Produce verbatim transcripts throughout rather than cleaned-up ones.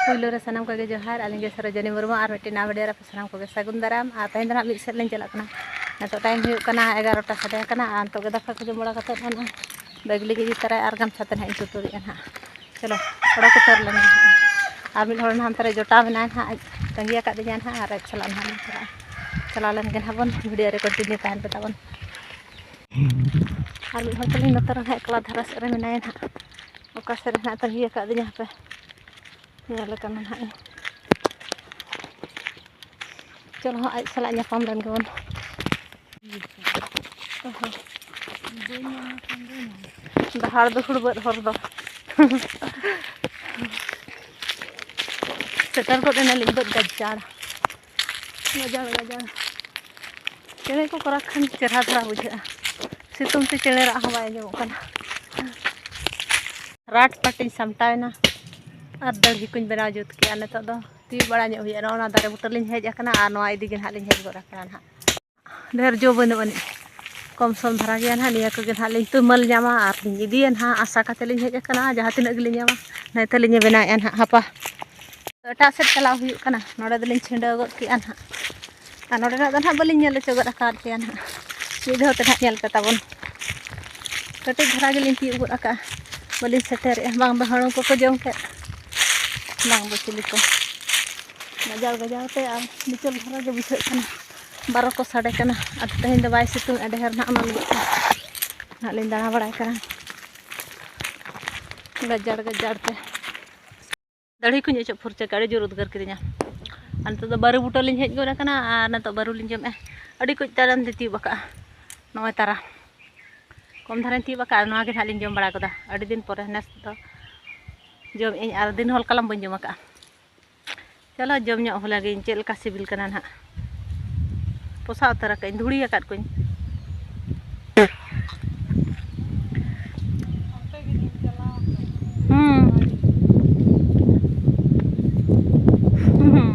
ᱯᱩᱭᱞᱩ ᱨᱮ ᱥᱟᱱᱟᱢ ᱠᱚᱜᱮ ᱡᱚᱦᱟᱨ, ᱟᱹᱞᱤᱧ ᱜᱮ ᱥᱚᱨᱳᱡᱚᱱᱤ ᱢᱩᱨᱢᱩ, ᱟᱨ ᱢᱤᱫᱴᱮᱱ ᱱᱟᱣᱟ video ᱨᱮ ᱟᱯᱮ ᱥᱟᱱᱟᱢ ᱠᱚᱜᱮ ᱥᱟᱹᱜᱩᱱ ᱫᱟᱨᱟᱢ᱾ ᱟᱨ ᱛᱮᱦᱮᱧ ᱫᱚ ᱱᱟᱦᱟᱜ ᱢᱤᱫ ᱥᱮᱫ ᱞᱤᱧ ᱪᱟᱞᱟᱜ ᱠᱟᱱᱟ᱾ ᱱᱤᱛᱚᱜ time ᱦᱩᱭᱩᱜ ᱠᱟᱱᱟ ᱮᱜᱟᱨᱚᱴᱟ ᱥᱟᱰᱮ ᱟᱠᱟᱱᱟ, ᱟᱨ ᱱᱤᱛᱚᱜ ᱜᱮ ᱫᱟᱠᱟ ᱠᱚ ᱡᱚᱢ ᱵᱟᱲᱟ ᱠᱟᱛᱮᱫ ᱱᱟᱦᱟᱜ bag ᱞᱤᱧ ᱤᱫᱤ ᱛᱟᱨᱟᱭᱟ ᱟᱨ ᱜᱟᱢᱪᱷᱟ ᱛᱮ ᱱᱟᱦᱟᱜ ᱤᱧ ᱛᱩᱛᱩᱨᱮᱜᱼᱟ ᱱᱟᱦᱟᱜ᱾ ᱪᱚᱞᱚ, ᱚᱰᱚᱠ ᱩᱛᱟᱹᱨ ᱞᱮᱱ ᱜᱮ ᱱᱟᱦᱟᱜ᱾ ᱟᱨ ᱢᱤᱫ ᱦᱚᱲ ᱱᱟᱦᱟᱜ ᱦᱟᱱᱛᱮ ᱨᱮ ᱡᱚᱴᱟᱣ ᱢᱮᱱᱟᱭᱟ ᱱᱟᱦᱟᱜ, ᱟᱡ ᱛᱟᱺᱜᱤ ᱟᱠᱟᱫ ᱞᱤᱧᱟᱭ ᱱᱟᱦᱟᱜ, ᱟᱨ ᱟᱡ ᱥᱟᱞᱟᱜ ᱱᱟᱦᱟᱜ ᱞᱤᱧ ᱪᱟᱞᱟᱜᱼᱟ᱾ ᱪᱟᱞᱟᱣ ᱞᱮᱱ ᱜᱮ ᱱᱟᱦᱟᱜ ᱵᱚᱱ, video ᱨᱮ continue ᱛᱟᱦᱮᱱ ᱯᱮ ᱛᱟᱵᱚᱱ᱾ ᱟᱨ ᱢᱤᱫ ᱦᱚᱲ ᱛᱟᱹᱞᱤᱧ ᱱᱚᱛᱮ ᱨᱮ ᱱᱟᱦᱟᱜ ᱮᱠᱞᱟ ᱫᱷᱟᱨᱟ ᱥᱮᱫ ᱨᱮ ᱢᱮᱱᱟᱭᱟ ᱱᱟᱦᱟᱜ, ᱚᱠᱟ ᱥᱮᱫ ᱨᱮ ᱱᱟᱦᱟᱜ ᱛᱟᱺᱜᱤ ᱟᱠᱟᱫ ᱞᱤᱧᱟ ᱦᱟᱯᱮ᱾ ᱧᱮᱞ ᱠᱟᱱᱟ ᱱᱟᱦᱟᱜ ᱤᱧ᱾ ᱪᱚᱞᱚ ᱦᱟᱸᱜ ᱟᱡ ᱥᱟᱞᱟᱜ ᱧᱟᱯᱟᱢ ᱞᱮᱱ ᱜᱮᱵᱚᱱ᱾ ᱚᱦᱚ᱾ ᱰᱟᱦᱟᱨ ᱫᱩᱦᱩᱲ ᱵᱟᱹᱫᱽ ᱦᱚᱨ ᱫᱚ᱾ ᱥᱮᱴᱮᱨ ᱜᱚᱫ ᱮᱱᱟᱞᱤᱧ ᱵᱟᱹᱫᱽ ᱜᱟᱡᱟᱲ᱾ ᱜᱟᱡᱟᱲ, ᱜᱟᱡᱟᱲ᱾ ᱪᱮᱬᱮ ᱠᱚ ᱠᱚ ᱨᱟᱜᱽ ᱠᱷᱟᱱ ᱪᱮᱦᱨᱟ ᱫᱷᱟᱨᱟ ᱵᱩᱡᱷᱟᱹᱜᱼᱟ᱾ ᱥᱤᱛᱩᱝ ᱛᱮ ᱪᱮᱬᱮ ᱨᱟᱜ ᱦᱚᱸ ᱵᱟᱭ ᱟᱸᱡᱚᱢᱚᱜ ᱠᱟᱱᱟ᱾ ᱨᱟᱴ ᱯᱟᱴᱤᱧ ᱥᱟᱢᱴᱟᱣ ᱮᱱᱟ ᱟᱨ ᱫᱟᱹᱲᱦᱤ ᱠᱚᱧ ᱵᱮᱱᱟᱣ ᱡᱩᱛ ᱠᱮᱜᱼᱟ᱾ ᱱᱤᱛᱚᱜ ᱫᱚ ᱛᱤᱭᱳᱜ ᱵᱟᱲᱟ ᱧᱚᱜ ᱦᱩᱭᱩᱜᱼᱟ᱾ ᱱᱚᱜᱼᱚ ᱱᱚᱣᱟ ᱫᱟᱨᱮ ᱵᱩᱴᱟᱹ ᱞᱤᱧ ᱦᱮᱡ ᱟᱠᱟᱱᱟ ᱟᱨ ᱱᱚᱣᱟ ᱤᱫᱤ ᱜᱮ ᱱᱟᱦᱟᱜ ᱞᱤᱧ ᱦᱮᱡ ᱜᱚᱫ ᱟᱠᱟᱱᱟ ᱱᱟᱦᱟᱜ᱾ ᱰᱷᱮᱨ ᱡᱚ ᱵᱟᱹᱱᱩᱜ ᱟᱹᱱᱤᱡ, ᱠᱚᱢ ᱥᱚᱢ ᱫᱷᱟᱨᱟ ᱜᱮᱭᱟ ᱱᱟᱦᱟᱜ᱾ ᱱᱤᱭᱟᱹ ᱠᱚᱜᱮ ᱱᱟᱦᱟᱜ ᱞᱤᱧ ᱛᱩᱢᱟᱹᱞ ᱧᱟᱢᱟ ᱟᱨ ᱞᱤᱧ ᱤᱫᱤᱭᱟ ᱱᱟᱦᱟᱜ᱾ ᱟᱥᱟ ᱠᱟᱛᱮ ᱞᱤᱧ ᱦᱮᱡ ᱟᱠᱟᱱᱟ, ᱡᱟᱦᱟᱸ ᱛᱤᱱᱟᱹᱜ ᱜᱮᱞᱤᱧ ᱧᱟᱢᱟ᱾ ᱱᱤᱛᱚᱜ ᱞᱤᱧ ᱵᱮᱱᱟᱣᱮᱫᱼᱟ ᱱᱟᱦᱟᱜ ᱦᱟᱯᱟ᱾ ᱮᱴᱟᱜ ᱥᱮᱫ ᱪᱟᱞᱟᱣ ᱦᱩᱭᱩᱜ ᱠᱟᱱᱟ᱾ ᱱᱚᱰᱮ ᱫᱚᱞᱤᱧ ᱪᱷᱤᱸᱰᱟᱹᱣ ᱜᱚᱫ ᱠᱮᱜᱼᱟ ᱱᱟᱦᱟᱜ᱾ ᱟᱨ ᱱᱚᱰᱮᱱᱟᱜ ᱫᱚ ᱱᱟᱦᱟᱜ ᱵᱟᱹᱞᱤᱧ ᱧᱮᱞ ᱦᱚᱪᱚ ᱜᱚᱫ ᱟᱠᱟᱫ ᱯᱮᱭᱟ ᱱᱟᱦᱟᱜ᱾ ᱢᱤᱫ ᱫᱷᱟᱣ ᱛᱮ ᱱᱟᱦᱟᱜ ᱧᱮᱞ ᱯᱮ ᱛᱟᱵᱚᱱ᱾ ᱠᱟᱹᱴᱤᱡ ᱫᱷᱟᱨᱟ ᱜᱮᱞᱤᱧ ᱛᱤᱭᱳᱜ ᱜᱚᱫ ᱟᱠᱟᱫᱼᱟ, ᱵᱟᱹᱞᱤᱧ ᱥᱮᱴᱮᱨᱮᱜᱼᱟ᱾ ᱵᱟᱝ ᱫᱚ ᱦᱟᱹᱲᱩ ᱠᱚᱠᱚ ᱡᱚᱢ ᱠᱮᱫ, ᱵᱟᱝ ᱫᱚ ᱪᱤᱞᱤ ᱠᱚ᱾ ᱜᱟᱡᱟᱲ ᱜᱟᱡᱟᱲ ᱛᱮ ᱟᱨ ᱱᱤᱪᱚᱞ ᱫᱷᱟᱨᱟ ᱜᱮ ᱵᱩᱡᱷᱟᱹᱜ ᱠᱟᱱᱟ᱾ ᱵᱟᱨᱚ ᱠᱚ ᱥᱟᱰᱮ ᱠᱟᱱᱟ᱾ ᱟᱫᱚ ᱛᱮᱦᱮᱧ ᱫᱚ ᱵᱟᱭ ᱥᱤᱛᱩᱝ ᱮᱫᱟ ᱰᱷᱮᱨ ᱱᱟᱦᱟᱜ, ᱚᱱᱟ ᱞᱟᱹᱜᱤᱫ ᱛᱮ ᱱᱟᱦᱟᱜ ᱞᱤᱧ ᱫᱟᱬᱟ ᱵᱟᱲᱟᱭ ᱠᱟᱱᱟ ᱜᱟᱡᱟᱲ ᱜᱟᱡᱟᱲ ᱛᱮ᱾ ᱫᱟᱲᱦᱤ ᱠᱚᱧ ᱚᱪᱚᱜ ᱯᱷᱩᱨᱪᱟᱹ ᱠᱮᱫᱟ, ᱟᱹᱰᱤ ᱡᱳᱨ ᱩᱫᱽᱜᱟᱹᱨ ᱠᱤᱫᱤᱧᱟ᱾ ᱟᱨ ᱱᱤᱛᱚᱜ ᱫᱚ ᱵᱟᱹᱨᱩ ᱵᱩᱴᱟᱹ ᱞᱤᱧ ᱦᱮᱡ ᱜᱚᱫ ᱟᱠᱟᱱᱟ ᱟᱨ ᱱᱤᱛᱚᱜ ᱵᱟᱹᱨᱩ ᱞᱤᱧ ᱡᱚᱢᱮᱫᱼᱟ᱾ ᱟᱹᱰᱤ ᱠᱚᱡ ᱛᱟᱲᱟᱢ ᱛᱮ ᱛᱤᱭᱳᱜ ᱟᱠᱟᱫᱼᱟ᱾ ᱱᱚᱜᱼᱚᱭ ᱛᱟᱨᱟ ᱠᱚᱢ ᱫᱷᱟᱨᱟᱧ ᱛᱤᱭᱳᱜ ᱟᱠᱟᱫᱼᱟ᱾ ᱱᱚᱣᱟ ᱜᱮ ᱱᱟᱦᱟᱜ ᱞᱤᱧ ᱡᱚᱢ ᱵᱟᱲᱟ ᱜᱚᱫᱟ᱾ ᱟᱹᱰᱤ ᱫᱤᱱ ᱯᱚᱨᱮ ᱱᱮᱥ ᱫᱚ ᱡᱚᱢᱮᱫ ᱟᱹᱧ, ᱟᱨ ᱫᱤᱱ ᱦᱚᱞ ᱠᱟᱞᱚᱢ ᱵᱟᱹᱧ ᱡᱚᱢ ᱟᱠᱟᱫᱼᱟ᱾ ᱪᱚᱞᱚ ᱡᱚᱢ ᱧᱚᱜ ᱦᱚᱞᱟ ᱜᱤᱧ, ᱪᱮᱫ ᱞᱮᱠᱟ ᱥᱤᱵᱤᱞ ᱠᱟᱱᱟ ᱱᱟᱦᱟᱜ᱾ ᱯᱚᱥᱟᱜ ᱩᱛᱟᱹᱨ ᱟᱠᱟᱫ ᱟᱹᱧ, ᱫᱷᱩᱲᱤ ᱟᱠᱟᱫ ᱠᱚᱧ᱾ ᱦᱩᱸ᱾ ᱦᱩᱸ᱾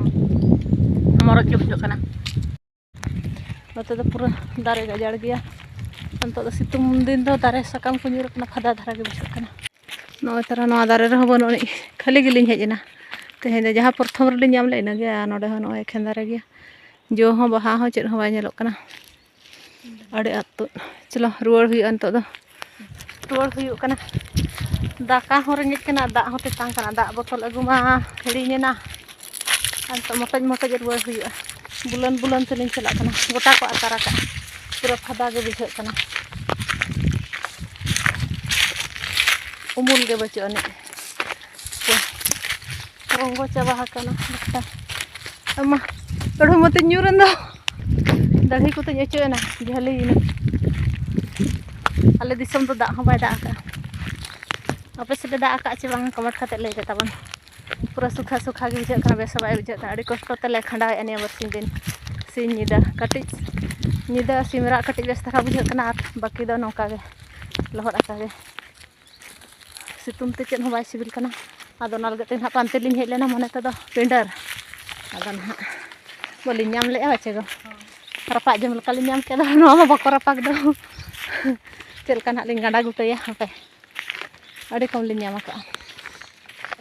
ᱢᱚᱨᱚᱡ ᱜᱮ ᱵᱩᱡᱷᱟᱹᱜ ᱠᱟᱱᱟ᱾ ᱱᱚᱛᱮ ᱫᱚ ᱯᱩᱨᱟᱹ ᱫᱟᱨᱮ ᱜᱟᱡᱟᱲ ᱜᱮᱭᱟ᱾ ᱱᱤᱛᱚᱜ ᱫᱚ ᱥᱤᱛᱩᱝ ᱫᱤᱱ ᱫᱚ ᱫᱟᱨᱮ ᱥᱟᱠᱟᱢ ᱠᱚ ᱧᱩᱨ ᱟᱠᱟᱱᱟ, ᱯᱷᱟᱫᱟ ᱫᱷᱟᱨᱟ ᱜᱮ ᱵᱩᱡᱷᱟᱹᱜ ᱠᱟᱱᱟ᱾ ᱱᱚᱜᱼᱚᱭ ᱛᱟᱨᱟ ᱱᱚᱣᱟ ᱫᱟᱨᱮ ᱨᱮᱦᱚᱸ ᱵᱟᱹᱱᱩᱜ ᱟᱹᱱᱤᱡ, ᱠᱷᱟᱹᱞᱤ ᱜᱮᱞᱤᱧ ᱦᱮᱡ ᱮᱱᱟ᱾ ᱛᱮᱦᱮᱧ ᱫᱚ ᱡᱟᱦᱟᱸ ᱯᱨᱚᱛᱷᱚᱢ ᱨᱮᱞᱮ ᱧᱟᱢ ᱞᱮᱫ, ᱤᱱᱟᱹᱜᱮ᱾ ᱟᱨ ᱱᱚᱰᱮ ᱦᱚᱸ ᱱᱚᱜᱼᱚᱭ ᱠᱷᱮᱸᱫᱟ ᱨᱮ ᱜᱮᱭᱟ, ᱡᱚ ᱦᱚᱸ ᱵᱟᱦᱟ ᱦᱚᱸ ᱪᱮᱫ ᱦᱚᱸ ᱵᱟᱭ ᱧᱮᱞᱚᱜ ᱠᱟᱱᱟ᱾ ᱟᱹᱰᱤ ᱟᱸᱴ ᱛᱩᱫ᱾ ᱪᱚᱞᱚ, ᱨᱩᱣᱟᱹᱲ ᱦᱩᱭᱩᱜᱼᱟ ᱱᱤᱛᱚᱜ ᱫᱚ, ᱨᱩᱣᱟᱹᱲ ᱦᱩᱭᱩᱜ ᱠᱟᱱᱟ᱾ ᱫᱟᱠᱟ ᱦᱚᱸ ᱨᱮᱸᱜᱮᱡ ᱠᱟᱱᱟ, ᱫᱟᱜ ᱦᱚᱸ ᱛᱮᱛᱟᱝ ᱠᱟᱱᱟ, ᱫᱟᱜ ᱵᱚᱛᱚᱞ ᱟᱹᱜᱩ ᱢᱟ ᱦᱤᱲᱤᱧ ᱮᱱᱟ᱾ ᱟᱨ ᱱᱤᱛᱚᱜ ᱢᱚᱴᱚᱡ ᱢᱚᱴᱚᱡ ᱨᱩᱣᱟᱹᱲ ᱦᱩᱭᱩᱜᱼᱟ᱾ ᱵᱩᱞᱟᱹᱱ ᱵᱩᱞᱟᱹᱱ ᱛᱮᱞᱤᱧ ᱪᱟᱞᱟᱜ ᱠᱟᱱᱟ, ᱜᱚᱴᱟ ᱠᱚ ᱟᱛᱟᱨ ᱟᱠᱟᱫᱼᱟ, ᱯᱩᱨᱟᱹ ᱯᱷᱟᱫᱟ ᱜᱮ ᱵᱩᱡᱷᱟᱹᱜ ᱠᱟᱱᱟ, ᱩᱢᱩᱞ ᱜᱮ ᱵᱟᱹᱪᱩᱜ ᱟᱹᱱᱤᱡ᱾ ᱨᱚᱸᱜᱚ ᱪᱟᱵᱟ ᱟᱠᱟᱱᱟ ᱜᱚᱴᱟ᱾ ᱟᱢᱟ, ᱠᱟᱹᱲᱦᱩ ᱢᱟᱛᱚᱧ ᱧᱩᱨ ᱮᱱ ᱫᱚ, ᱫᱟᱹᱲᱦᱤ ᱠᱚᱛᱮᱧ ᱚᱪᱚᱜ ᱮᱱᱟ, ᱡᱷᱟᱹᱞᱤᱭᱮᱱᱟ᱾ ᱟᱞᱮ ᱫᱤᱥᱚᱢ ᱫᱚ ᱫᱟᱜ ᱦᱚᱸ ᱵᱟᱭ ᱫᱟᱜ ᱟᱠᱟᱫᱼᱟ᱾ ᱟᱯᱮ ᱥᱮᱫ ᱮ ᱫᱟᱜ ᱟᱠᱟᱫᱼᱟ ᱪᱮ ᱵᱟᱝ, ᱠᱚᱢᱮᱱᱴ ᱠᱟᱛᱮ ᱞᱟᱹᱭ ᱯᱮ ᱛᱟᱵᱚᱱ᱾ ᱯᱩᱨᱟᱹ ᱥᱩᱠᱷᱟ ᱥᱩᱠᱷᱟ ᱜᱮ ᱵᱩᱡᱷᱟᱹᱜ ᱠᱟᱱᱟ, ᱵᱮᱥ ᱦᱚᱸ ᱵᱟᱭ ᱵᱩᱡᱷᱟᱹᱜ ᱠᱟᱱᱟ᱾ ᱟᱹᱰᱤ ᱠᱚᱥᱴᱚ ᱛᱮᱞᱮ ᱠᱷᱟᱸᱰᱟᱣᱮᱫᱼᱟ ᱱᱤᱭᱟᱹ ᱵᱟᱨᱥᱤᱧ ᱫᱤᱱ, ᱥᱤᱧ ᱧᱤᱫᱟᱹ᱾ ᱠᱟᱹᱴᱤᱡ ᱧᱤᱫᱟᱹ ᱥᱤᱢ ᱨᱟᱜ ᱠᱟᱹᱴᱤᱡ ᱵᱮᱥ ᱫᱷᱟᱨᱟ ᱵᱩᱡᱷᱟᱹᱜ ᱠᱟᱱᱟ, ᱟᱨ ᱵᱟᱹᱠᱤ ᱫᱚ ᱱᱚᱝᱠᱟ ᱜᱮ ᱞᱚᱦᱚᱫ ᱟᱠᱟ ᱜᱮ᱾ ᱥᱤᱛᱩᱝ ᱛᱮ ᱪᱮᱫ ᱦᱚᱸ ᱵᱟᱭ ᱥᱤᱵᱤᱞ ᱠᱟᱱᱟ᱾ ᱟᱫᱚ ᱚᱱᱟ ᱞᱟᱹᱜᱤᱫ ᱛᱮ ᱱᱟᱦᱟᱜ ᱯᱟᱱᱛᱮ ᱞᱤᱧ ᱦᱮᱡ ᱞᱮᱱᱟ ᱢᱚᱱᱮ ᱛᱮᱫᱚ ᱯᱤᱸᱰᱟᱹᱨ, ᱟᱫᱚ ᱱᱟᱦᱟᱜ ᱵᱟᱹᱞᱤᱧ ᱧᱟᱢ ᱞᱮᱫᱼᱟ ᱪᱮᱫ ᱦᱚᱸ᱾ ᱨᱟᱯᱟᱜ ᱡᱚᱢ ᱞᱮᱠᱟᱞᱤᱧ ᱧᱟᱢ ᱠᱮᱫᱟ, ᱱᱚᱣᱟ ᱢᱟ ᱵᱟᱠᱚ ᱨᱟᱯᱟᱜ ᱫᱚ᱾ ᱪᱮᱫ ᱞᱮᱠᱟ ᱱᱟᱦᱟᱜ ᱞᱤᱧ ᱜᱟᱸᱰᱟ ᱜᱩᱴᱟᱹᱭᱟ ᱦᱟᱯᱮ᱾ ᱟᱹᱰᱤ ᱠᱚᱢ ᱞᱤᱧ ᱧᱟᱢ ᱟᱠᱟᱫᱼᱟ᱾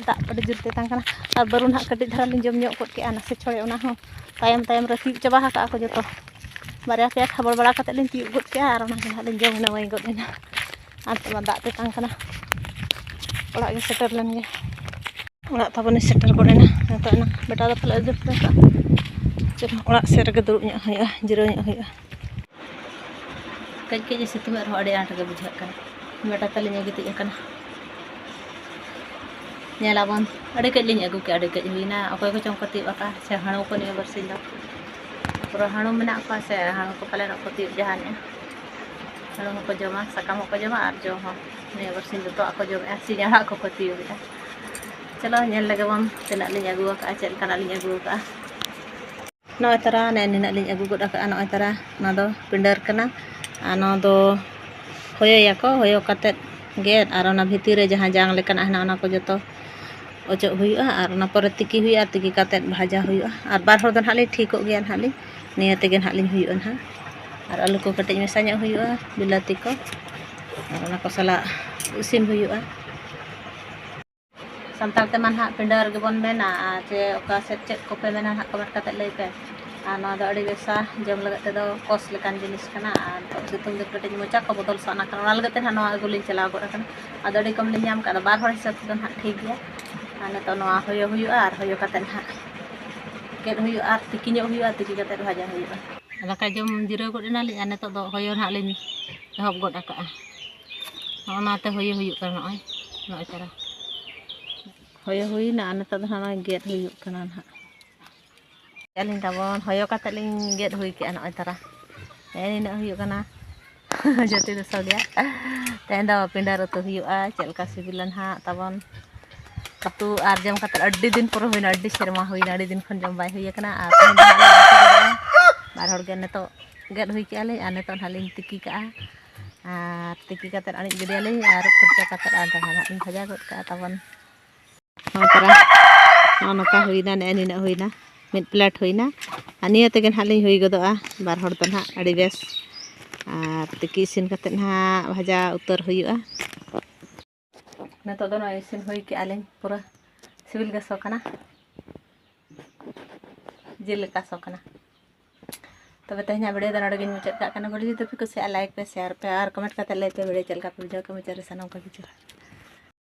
ᱫᱟᱜ ᱟᱹᱰᱤ ᱡᱳᱨ ᱛᱮᱛᱟᱝ ᱠᱟᱱᱟ᱾ ᱟᱨ ᱵᱟᱹᱨᱩ ᱱᱟᱦᱟᱜ ᱠᱟᱹᱴᱤᱡ ᱫᱷᱟᱨᱟ ᱞᱤᱧ ᱡᱚᱢ ᱧᱚᱜ ᱜᱚᱫ ᱠᱮᱫᱼᱟ, ᱱᱟᱥᱮ ᱪᱷᱚᱲᱮ, ᱚᱱᱟ ᱦᱚᱸ ᱛᱟᱭᱚᱢ ᱛᱟᱭᱚᱢ ᱨᱮ ᱛᱤᱭᱳᱜ ᱪᱟᱵᱟ ᱟᱠᱟᱫᱼᱟ ᱠᱚ ᱡᱚᱛᱚ᱾ ᱵᱟᱨᱭᱟ ᱯᱮᱭᱟ ᱠᱷᱟᱵᱚᱲ ᱵᱟᱲᱟ ᱠᱟᱛᱮᱫ ᱞᱤᱧ ᱛᱤᱭᱳᱜ ᱜᱚᱫ ᱠᱮᱫᱼᱟ, ᱟᱨ ᱚᱱᱟ ᱜᱮ ᱱᱟᱦᱟᱜ ᱞᱤᱧ ᱡᱚᱢ ᱱᱟᱹᱣᱟᱹᱭ ᱜᱚᱫ ᱮᱱᱟ᱾ ᱟᱨ ᱱᱤᱛᱚᱜ ᱢᱟ ᱫᱟᱜ ᱛᱮᱛᱟᱝ ᱠᱟᱱᱟ᱾ ᱚᱲᱟᱜ ᱜᱮ ᱥᱮᱴᱮᱨ ᱞᱮᱱ ᱜᱮ᱾ ᱚᱲᱟᱜ ᱛᱟᱵᱚᱱ ᱥᱮᱴᱮᱨ ᱜᱚᱫ ᱮᱱᱟ᱾ ᱱᱤᱛᱚᱜ ᱮᱱᱟ ᱵᱮᱴᱟ ᱫᱚ ᱯᱟᱞᱮ ᱟᱹᱰᱤ ᱡᱳᱨ ᱛᱮ ᱱᱤᱛᱚᱜ ᱪᱮᱫ ᱦᱚᱸ, ᱚᱲᱟᱜ ᱥᱮᱫ ᱨᱮᱜᱮ ᱫᱩᱲᱩᱵ ᱧᱚᱜ ᱦᱩᱭᱩᱜᱼᱟ, ᱡᱤᱨᱟᱹᱣ ᱧᱚᱜ ᱦᱩᱭᱩᱜᱼᱟ᱾ ᱠᱟᱹᱡ ᱠᱟᱹᱡ ᱮ ᱥᱤᱛᱩᱝ ᱮᱫ ᱨᱮᱦᱚᱸ ᱟᱹᱰᱤ ᱟᱸᱴ ᱜᱮ ᱵᱩᱡᱷᱟᱹᱜ ᱠᱟᱱᱟ᱾ ᱵᱮᱴᱟ ᱛᱟᱹᱞᱤᱧ ᱮ ᱜᱤᱛᱤᱡ ᱟᱠᱟᱱᱟ᱾ ᱧᱮᱞᱟᱵᱚᱱ, ᱟᱹᱰᱤ ᱠᱟᱹᱡ ᱞᱤᱧ ᱟᱹᱜᱩ ᱠᱮᱜᱼᱟ, ᱟᱹᱰᱤ ᱠᱟᱹᱡ ᱦᱩᱭᱱᱟ᱾ ᱚᱠᱚᱭ ᱠᱚᱪᱚᱝ ᱠᱚ ᱛᱤᱭᱳᱜ ᱟᱠᱟᱫᱼᱟ ᱥᱮ ᱦᱟᱹᱬᱩ ᱠᱚ ᱱᱤᱭᱟᱹ ᱵᱟᱨᱥᱤᱧ ᱫᱚ᱾ ᱯᱩᱨᱟᱹ ᱦᱟᱹᱬᱩ ᱢᱮᱱᱟᱜ ᱠᱚᱣᱟ ᱥᱮ ᱦᱟᱹᱬᱩ ᱠᱚ ᱯᱟᱞᱮᱱᱚᱜ ᱠᱚ ᱛᱤᱭᱳᱜ ᱡᱟᱦᱟᱱᱮᱜᱼᱟ᱾ ᱦᱟᱹᱬᱩ ᱦᱚᱸᱠᱚ ᱡᱚᱢᱟ, ᱥᱟᱠᱟᱢ ᱦᱚᱸᱠᱚ ᱡᱚᱢᱟ ᱟᱨ ᱡᱚ ᱦᱚᱸ᱾ ᱱᱤᱭᱟᱹ ᱵᱟᱨᱥᱤᱧ ᱡᱚᱛᱚᱣᱟᱜ ᱠᱚ ᱡᱚᱢᱮᱜᱼᱟ, ᱥᱤᱧ ᱟᱲᱟᱜ ᱠᱚᱠᱚ ᱛᱤᱭᱳᱜᱮᱜᱼᱟ᱾ ᱪᱚᱞᱚ ᱧᱮᱞ ᱞᱮᱜᱮ ᱵᱚᱱ ᱛᱤᱱᱟᱹᱜ ᱞᱤᱧ ᱟᱹᱜᱩ ᱟᱠᱟᱫᱼᱟ, ᱪᱮᱫ ᱞᱮᱠᱟᱱᱟᱜ ᱞᱤᱧ ᱟᱹᱜᱩ ᱟᱠᱟᱫᱼᱟ᱾ ᱱᱚᱜᱼᱚᱭ ᱛᱟᱨᱟ, ᱱᱮᱜᱼᱮ ᱱᱤᱱᱟᱹᱜ ᱞᱤᱧ ᱟᱹᱜᱩ ᱜᱚᱫ ᱟᱠᱟᱫᱼᱟ᱾ ᱱᱚᱜᱼᱚᱭ ᱛᱟᱨᱟ, ᱱᱚᱣᱟ ᱫᱚ ᱯᱤᱸᱰᱟᱹᱨ ᱠᱟᱱᱟ᱾ ᱟᱨ ᱱᱚᱣᱟ ᱫᱚ ᱦᱚᱭᱚᱭᱟᱠᱚ, ᱦᱚᱭᱚ ᱠᱟᱛᱮᱫ ᱜᱮᱫ, ᱟᱨ ᱚᱱᱟ ᱵᱷᱤᱛᱤᱨ ᱨᱮ ᱡᱟᱦᱟᱸ ᱡᱟᱝ ᱞᱮᱠᱟᱱᱟᱜ ᱦᱮᱱᱟᱜᱼᱟ, ᱚᱱᱟ ᱠᱚ ᱡᱚᱛᱚ ᱚᱪᱚᱜ ᱦᱩᱭᱩᱜᱼᱟ᱾ ᱟᱨ ᱚᱱᱟ ᱯᱚᱨᱮ ᱛᱤᱠᱤ ᱦᱩᱭᱩᱜᱼᱟ, ᱟᱨ ᱛᱤᱠᱤ ᱠᱟᱛᱮᱫ ᱵᱷᱟᱡᱟ ᱦᱩᱭᱩᱜᱼᱟ᱾ ᱟᱨ ᱵᱟᱨ ᱦᱚᱲ ᱫᱚ ᱱᱟᱦᱟᱜ ᱞᱤᱧ ᱴᱷᱤᱠᱚᱜ ᱜᱮᱭᱟ ᱱᱟᱦᱟᱜ ᱞᱤᱧ, ᱱᱤᱭᱟᱹ ᱛᱮᱜᱮ ᱱᱟᱦᱟᱜ ᱞᱤᱧ ᱦᱩᱭᱩᱜᱼᱟ ᱱᱟᱦᱟᱜ᱾ ᱟᱨ ᱟᱹᱞᱩ ᱠᱚ ᱠᱟᱹᱴᱤᱡ ᱢᱮᱥᱟ ᱧᱚᱜ ᱦᱩᱭᱩᱜᱼᱟ, ᱵᱤᱞᱟᱹᱛᱤ ᱠᱚ, ᱟᱨ ᱚᱱᱟ ᱠᱚ ᱥᱟᱞᱟᱜ ᱤᱥᱤᱱ ᱦᱩᱭᱩᱜᱼᱟ᱾ ᱥᱟᱱᱛᱟᱲ ᱛᱮᱢᱟ ᱱᱟᱦᱟᱜ ᱯᱤᱸᱰᱟᱹ ᱨᱮᱜᱮ ᱵᱚᱱ ᱢᱮᱱᱟ, ᱟᱨ ᱪᱮ ᱚᱠᱟ ᱥᱮᱫ ᱪᱮᱫ ᱠᱚᱯᱮ ᱢᱮᱱᱟ ᱱᱟᱦᱟᱜ comment ᱠᱟᱛᱮ ᱞᱟᱹᱭ ᱯᱮ᱾ ᱟᱨ ᱱᱚᱣᱟ ᱫᱚ ᱟᱹᱰᱤ ᱵᱮᱥᱟ ᱡᱚᱢ ᱞᱟᱹᱜᱤᱫ ᱛᱮᱫᱚ ᱠᱚᱥ ᱞᱮᱠᱟᱱ ᱡᱤᱱᱤᱥ ᱠᱟᱱᱟ, ᱟᱨ ᱱᱤᱛᱚᱜ ᱥᱤᱛᱩᱝ ᱫᱤᱱ ᱠᱟᱹᱴᱤᱡ ᱢᱚᱪᱟ ᱠᱚ ᱵᱚᱫᱚᱞ ᱥᱟᱱᱟ ᱠᱟᱱᱟ, ᱚᱱᱟ ᱞᱟᱹᱜᱤᱫ ᱛᱮ ᱱᱟᱦᱟᱜ ᱱᱚᱣᱟ ᱟᱹᱜᱩ ᱞᱤᱧ ᱪᱟᱞᱟᱣ ᱜᱚᱫ ᱟᱠᱟᱱᱟ᱾ ᱟᱫᱚ ᱟᱹᱰᱤ ᱠᱚᱢ ᱞᱤᱧ ᱧᱟᱢ ᱠᱟᱜᱼᱟ, ᱟᱫᱚ ᱵᱟᱨ ᱦᱚᱲ ᱦᱤᱥᱟᱹᱵ ᱛᱮᱫᱚ ᱱᱟᱦᱟᱜ ᱴᱷᱤᱠ ᱜᱮᱭᱟ᱾ ᱟᱨ ᱱᱤᱛᱚᱜ ᱱᱚᱣᱟ ᱦᱚᱭᱚ ᱦᱩᱭᱩᱜᱼᱟ, ᱟᱨ ᱦᱚᱭᱚ ᱠᱟᱛᱮ ᱱᱟᱦᱟᱜ ᱜᱮᱫ ᱦᱩᱭᱩᱜᱼᱟ, ᱟᱨ ᱛᱤᱠᱤ ᱧᱚᱜ ᱦᱩᱭᱩᱜᱼᱟ, ᱛᱤᱠᱤ ᱠᱟᱛᱮ ᱵᱷᱟᱡᱟ ᱦᱩᱭᱩᱜᱼᱟ᱾ ᱫᱟᱠᱟ ᱡᱚᱢ ᱡᱤᱨᱟᱹᱣ ᱜᱚᱫ ᱮᱱᱟᱞᱤᱧ, ᱟᱨ ᱱᱤᱛᱚᱜ ᱫᱚ ᱦᱚᱭᱚ ᱱᱟᱦᱟᱜ ᱞᱤᱧ ᱮᱦᱚᱵ ᱜᱚᱫ ᱟᱠᱟᱜᱼᱟ᱾ ᱱᱚᱜᱼᱚ ᱱᱚᱣᱟᱛᱮ ᱦᱚᱭᱚ ᱦᱩᱭᱩᱜ ᱠᱟᱱᱟ, ᱱᱚᱜᱼᱚᱭ, ᱱᱚᱜᱼᱚᱭ ᱛᱟᱨᱟ ᱦᱚᱭᱚ ᱦᱩᱭᱱᱟ, ᱟᱨ ᱱᱤᱛᱚᱜ ᱫᱚ ᱱᱟᱦᱟᱜ ᱱᱚᱜᱼᱚᱭ ᱜᱮᱫ ᱦᱩᱭᱩᱜ ᱠᱟᱱᱟ ᱱᱟᱦᱟᱜ᱾ ᱟᱹᱞᱤᱧ ᱛᱟᱵᱚᱱ ᱦᱚᱭᱚ ᱠᱟᱛᱮ ᱞᱤᱧ ᱜᱮᱫ ᱦᱩᱭ ᱠᱮᱜᱼᱟ, ᱱᱚᱜᱼᱚᱭ ᱛᱟᱨᱟ᱾ ᱱᱮᱜᱼᱮ ᱱᱤᱱᱟᱹᱜ ᱦᱩᱭᱩᱜ ᱠᱟᱱᱟ᱾ ᱡᱟᱹᱛᱤ ᱫᱚ ᱥᱚ ᱜᱮᱭᱟ᱾ ᱛᱮᱦᱮᱧ ᱫᱚ ᱯᱤᱸᱰᱟᱹᱨ ᱩᱛᱩ ᱦᱩᱭᱩᱜᱼᱟ, ᱪᱮᱫ ᱞᱮᱠᱟ ᱥᱤᱵᱤᱞᱟ ᱱᱟᱦᱟᱜ ᱛᱟᱵᱚᱱ᱾ ᱩᱛᱩ ᱟᱨ ᱡᱚᱢ ᱠᱟᱛᱮ ᱟᱹᱰᱤ ᱫᱤᱱ ᱯᱚᱨᱮ ᱦᱩᱭᱱᱟ, ᱟᱹᱰᱤ ᱥᱮᱨᱢᱟ ᱦᱩᱭᱱᱟ, ᱟᱹᱰᱤ ᱫᱤᱱ ᱠᱷᱚᱱ ᱡᱚᱢ ᱵᱟᱭ ᱦᱩᱭ ᱟᱠᱟᱱᱟ᱾ ᱟᱨ ᱛᱮᱦᱮᱧ ᱫᱚ ᱱᱟᱦᱟᱜ ᱞᱮ ᱩᱛᱩ ᱠᱮᱫᱟ᱾ ᱵᱟᱨ ᱦᱚᱲ ᱜᱮ ᱱᱤᱛᱚᱜ ᱜᱮᱫ ᱦᱩᱭ ᱠᱮᱜᱼᱟ ᱞᱮ, ᱟᱨ ᱱᱤᱛᱚᱜ ᱱᱟᱦᱟᱜ ᱞᱤᱧ ᱛᱤᱠᱤ ᱠᱟᱜᱼᱟ᱾ ᱟᱨ ᱛᱤᱠᱤ ᱠᱟᱛᱮ ᱟᱹᱬᱤᱡ ᱜᱤᱰᱤᱭᱟᱞᱤᱧ, ᱟᱨ ᱯᱷᱩᱨᱪᱟ ᱠᱟᱛᱮ ᱟᱨ ᱫᱚᱦᱲᱟ ᱱᱟᱦᱟᱜ ᱞᱤᱧ ᱵᱷᱟᱡᱟ ᱜᱚᱫ ᱠᱟᱜᱼᱟ ᱛᱟᱵᱚᱱ᱾ ᱱᱚᱜᱼᱚ ᱛᱟᱨᱟ, ᱱᱚᱜᱼᱚ ᱱᱚᱝᱠᱟ ᱦᱩᱭᱱᱟ, ᱱᱮᱜᱼᱮ ᱱᱤᱱᱟᱹᱜ ᱦᱩᱭᱱᱟ, ᱢᱤᱫ plate ᱦᱩᱭᱱᱟ᱾ ᱟᱨ ᱱᱤᱭᱟᱹ ᱛᱮᱜᱮ ᱱᱟᱦᱟᱜ ᱞᱤᱧ ᱦᱩᱭ ᱜᱚᱫᱚᱜᱼᱟ, ᱵᱟᱨ ᱦᱚᱲ ᱫᱚ ᱱᱟᱦᱟᱜ ᱟᱹᱰᱤ ᱵᱮᱥ᱾ ᱟᱨ ᱛᱤᱠᱤ ᱤᱥᱤᱱ ᱠᱟᱛᱮ ᱱᱟᱦᱟᱜ ᱵᱷᱟᱡᱟ ᱩᱛᱟᱹᱨ ᱦᱩᱭᱩᱜᱼᱟ᱾ ᱱᱤᱛᱚᱜ ᱫᱚ ᱱᱚᱜᱼᱚᱭ ᱤᱥᱤᱱ ᱦᱩᱭ ᱠᱮᱜᱼᱟ ᱞᱤᱧ, ᱯᱩᱨᱟᱹ ᱥᱤᱵᱤᱞ ᱜᱮ ᱥᱚ ᱠᱟᱱᱟ, ᱡᱤᱞ ᱞᱮᱠᱟ ᱥᱚ ᱠᱟᱱᱟ᱾ ᱛᱚᱵᱮ ᱛᱮᱦᱮᱧᱟᱜ video ᱫᱚ ᱱᱚᱰᱮ ᱜᱤᱧ ᱢᱩᱪᱟᱹᱫ ᱠᱟᱜ ᱠᱟᱱᱟ᱾ Video ᱡᱩᱫᱤ ᱯᱮ ᱠᱩᱥᱤᱭᱟᱜᱼᱟ, like ᱯᱮ, share ᱯᱮ, ᱟᱨ comment ᱠᱟᱛᱮ ᱞᱟᱹᱭ ᱯᱮ video ᱪᱮᱫ ᱞᱮᱠᱟ ᱯᱮ ᱵᱩᱡᱷᱟᱹᱣ ᱠᱮᱜᱼᱟ, ᱢᱩᱪᱟᱹᱫ ᱨᱮ ᱥᱟᱱᱟᱢ ᱠᱚᱜᱮ ᱡᱚᱦᱟᱨ᱾